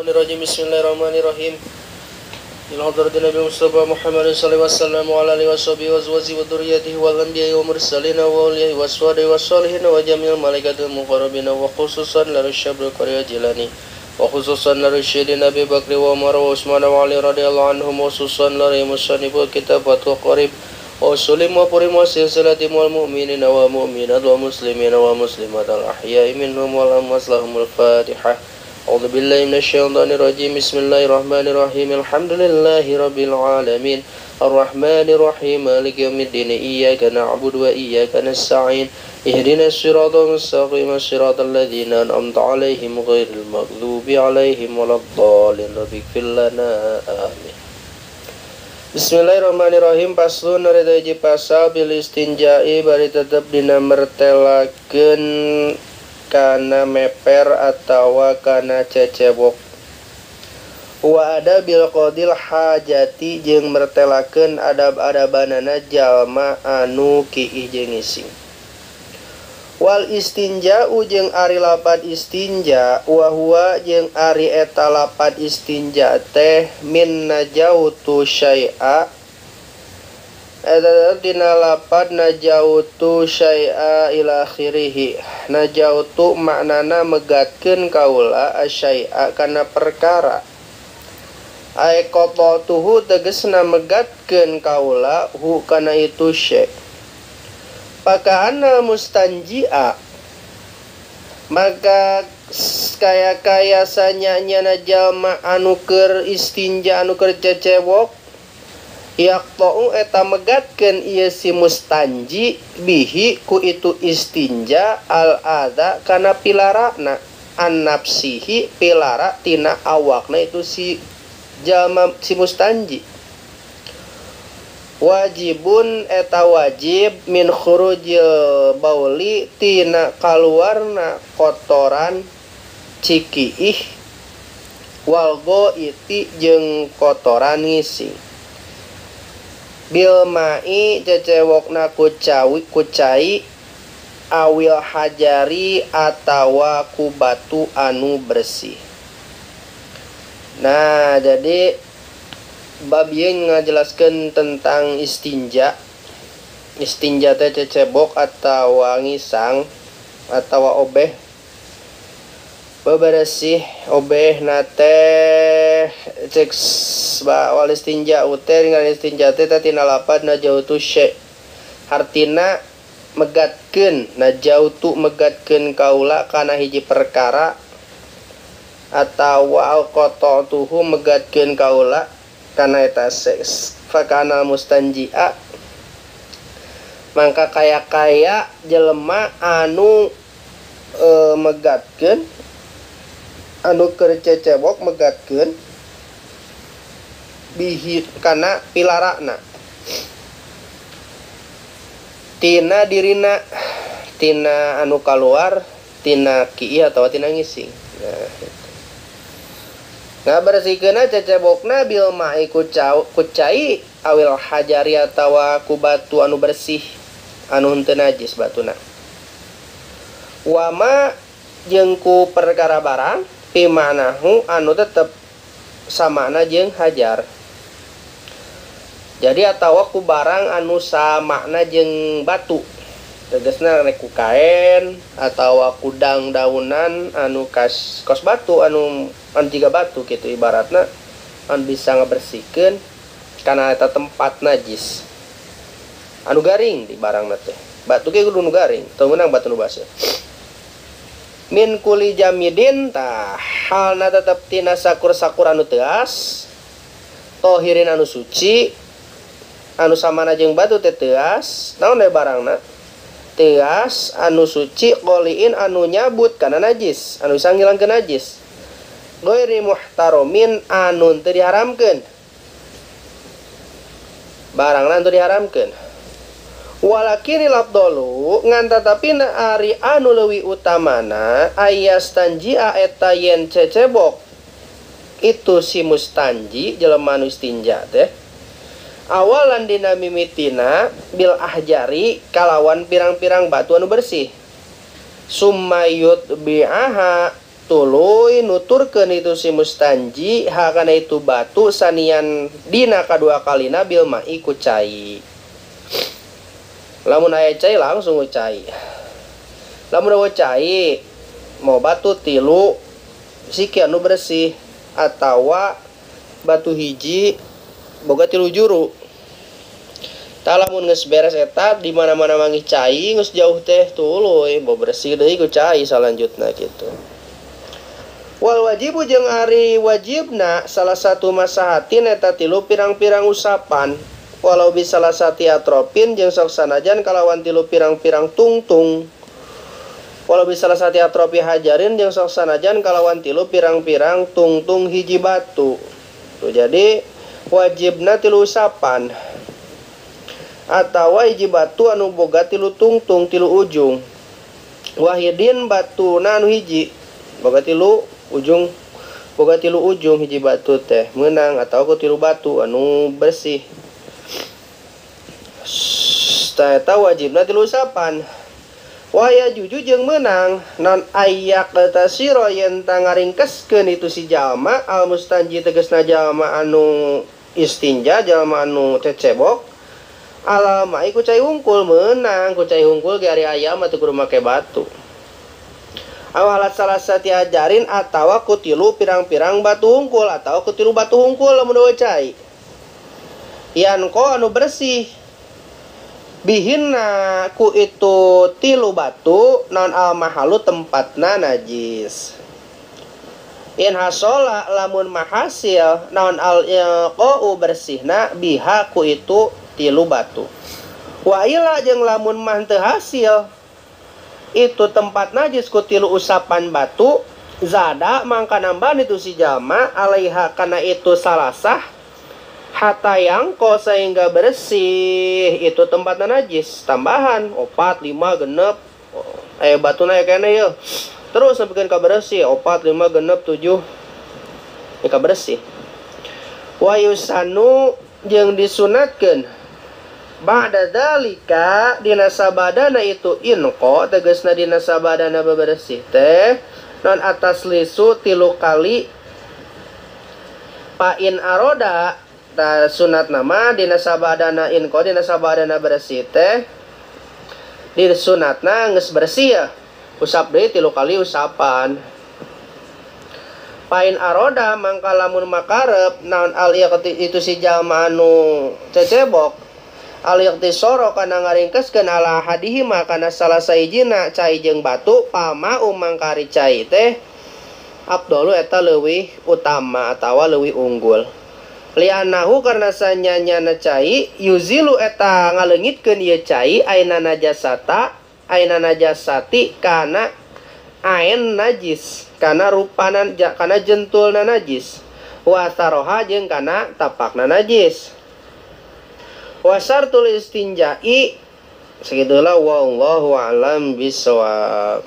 Bismillahirrahmanirrahim. Ila hadratin Nabi Mustafa Muhammad sallallahu alaihi wasallam wa ala alihi washabihi wa azwajihi wa dzurriyyatihi wal anbiya'i wal mursalin wa awliya'i waswadi wassalihin wa jami'il malaikatil muqarrabin wa khususan la syabrul qarya jilani wa khususan la syidina Abi Bakri wa Umar wa Utsman wa Ali radhiyallahu anhum wa khususan la musanniful kitab wa qarib wa sulim wa purim wa silsilati wal mu'minina wa mu'minat wa muslimina wa muslimat al ahya'i minhum wal amwat lahumul Fatihah. A'udzu billahi minasyaitonir rajim. Bismillahirrahmanirrahim. Alhamdulillahi rabbil alamin. Arrahmanir rahim. Maliki yaumiddin. Iyyaka na'budu wa iyyaka nasta'in. Ihdinas siratal mustaqim, siratal ladzina an'amta 'alaihim ghairil maghdubi 'alaihim waladdallin. Rabbighfir lana. Amin. Bismillahirrahmanirrahim. Paslon reda hiji pasal bil istinja'i bari tetep dina mertelakeun kana meper atawa kana cecebok. Wa ada bil qadil hajati jeung mertelakeun adab-adabanana jalma anu kiih jeung ngising. Wal istinja'u jeung ari lapad istinja wa huwa jeung ari eta lapad istinja teh min najautu syai'a eta tina lapad najautu syai'a ila akhirih. Najautu maknana megatkeun kaula asyai'a kana perkara. Ai qatatuhu tegesna megatkeun kaula hu kana itu syai'. Paka'anal mustanji'a maka kaya-kaya sanyanya jalma anu keur istinja anu keur cecewok yaqta'u eta megatkeun ieu si mustanji bihi ku itu istinja al adza kana pilarana an nafsihi pilara tina awakna itu si jalma si mustanji. Wajibun eta wajib min khurujil bauli tina kaluarna kotoran cikiih wal goiti jeung kotoran ngising. Bil ma'i cecewokna ku cai awil hajari atawa ku batu anu bersih. Nah, jadi bab ieu ngajelaskeun tentang istinja. Istinja teh cecebok atawa ngisang atawa obeh. Beberesih obeh na teh cek wal istinja teh dengan istinja teh tina lapad najautu syai. Hartina megatkeun najautu megatkeun kaula kana hiji perkara atawa alqatatuhu megatkeun kaula kana eta seks. Fakana mustanji'a mangka kaya-kaya jelema anu megatkeun anu keur cecewok megatkeun bihi kana pilarana tina dirina tina anu kaluar tina kiih atawa tina ngising. Nah, nah bersihkeunna cecebokna bil ma'i ku cai awil hajari atawa ku batu anu bersih anu henteu najis batuna. Wama jeung ku perkara barang pimanahu anu tetep samana jeung hajar. Jadi atawa ku barang anu samakna jeung batu. Tegasna rek ku kaen atawa ku daun-daunan anu kas kos batu anu jiga batu gitu ibaratna anu bisa ngabersihkeun kana eta tempat najis. Anu garing di barangna teh. Batu ge kudu nu garing, teu meunang batu nu baseuh. Min kuli jamidin tah halna tetep tina sakur-sakur anu teas, tohirin anu suci, anu samana jeung batu teh teas, naon we barangna? Teas anu suci qoliin anu nyabut kana najis, anu bisa ngilangkeun najis. Ghairi muhtaromin anu teu diharamkeun. Barangna teu diharamkeun. Walakinil afdalu ngan tatapina ari anu leuwih utamana ayastanji'a eta yen cecebok itu si mustanji jelema anu istinja teh awalan dina mimitina bil ahjari kalawan pirang-pirang batu anu bersih summa yutbi'aha Tuluy nuturkeun itu si mustanji hakana itu batu sanian dina kadua kalina bil ma'i ku cai. Lamun aya cai langsung ku cai. Lamun eueuh cai mau batu tilu siki anu bersih atawa batu hiji boga tilu juru. Tah lamun geus beres eta di mana-mana manggih cai geus jauh teh tuluy bawa bersih deui ku cai salanjutna kitu. Wal wajibu jeung ari wajibna salah satu masahatin eta tilu pirang-pirang usapan walau bi salah sati atropin jeung sok sanajan kalawan tilu pirang-pirang tungtung walau bi salah sati atropi hajarin jeung sok sanajan kalawan tilu pirang-pirang tungtung hiji batu. Tuh, jadi wajibna tilu usapan atawa hiji batu anu boga tilu tungtung tilu ujung wahidin batuna anu hiji boga tilu ujung boga tilu ujung hiji batu teh meunang atawa ku tilu batu anu bersih. Tah eta wajibna tilu usapan. Waya juju jeung meunang non ayak tasiro yen tangaringkeskeun itu si jalma al mustanji tegasna jalma anu istinja jalma anu cecebok ala mai ku cai hungkul meunang ku cai hungkul ge ari aya mah teu kudu make batu. Awalat salah sati ajarin atawa ku tilu pirang-pirang batu hungkul atawa ku tilu batu hungkul lamun eueuh cai. Yan ko anu bersih bihinna ku itu tilu batu naon al mahalu tempatna najis. In hasola lamun mahasil naon al ilqau bersihna biha ku itu tilu batu. Wa ila jeung lamun mah teu hasil itu tempat najis ku tilu usapan batu zada mangka nambahan itu si jalma alaiha kana itu salasah hatta yangko sehingga bersih itu tempatna najis tambahan 4 5 genep batuna kene yeuh terus sampekeun ka bersih 4 5 genep 7 ka bersih. Wa yusanu jeung disunatkeun ba'da dzalika dina sabadana itu inqo tegasna dina sabadana bebersih teh non atas lisu tilu kali pa in aroda ta sunat nama dina sabadana inqo dina sabadana bersih teh disunatna geus bersih ya usap deui tilu kali usapan. Pain aroda mangka lamun makarep naon al itu si jalma anu cecebok al-iqtisara kana ngaringkeskeun ala hadihima kana salah sahijina cai jeung batu pama umangkari cai teh abdolu eta leuwih utama atawa leuwih unggul. Li'annahu karena sanyanyana cai yuzilu eta ngaleungitkeun ieu cai aina najasata aina najasati kana ain najis kana rupana kana jentulna najis wa saroha jeung kana tapakna najis. Wasartul istinja'i segitulah, wallahu a'lam bissawab.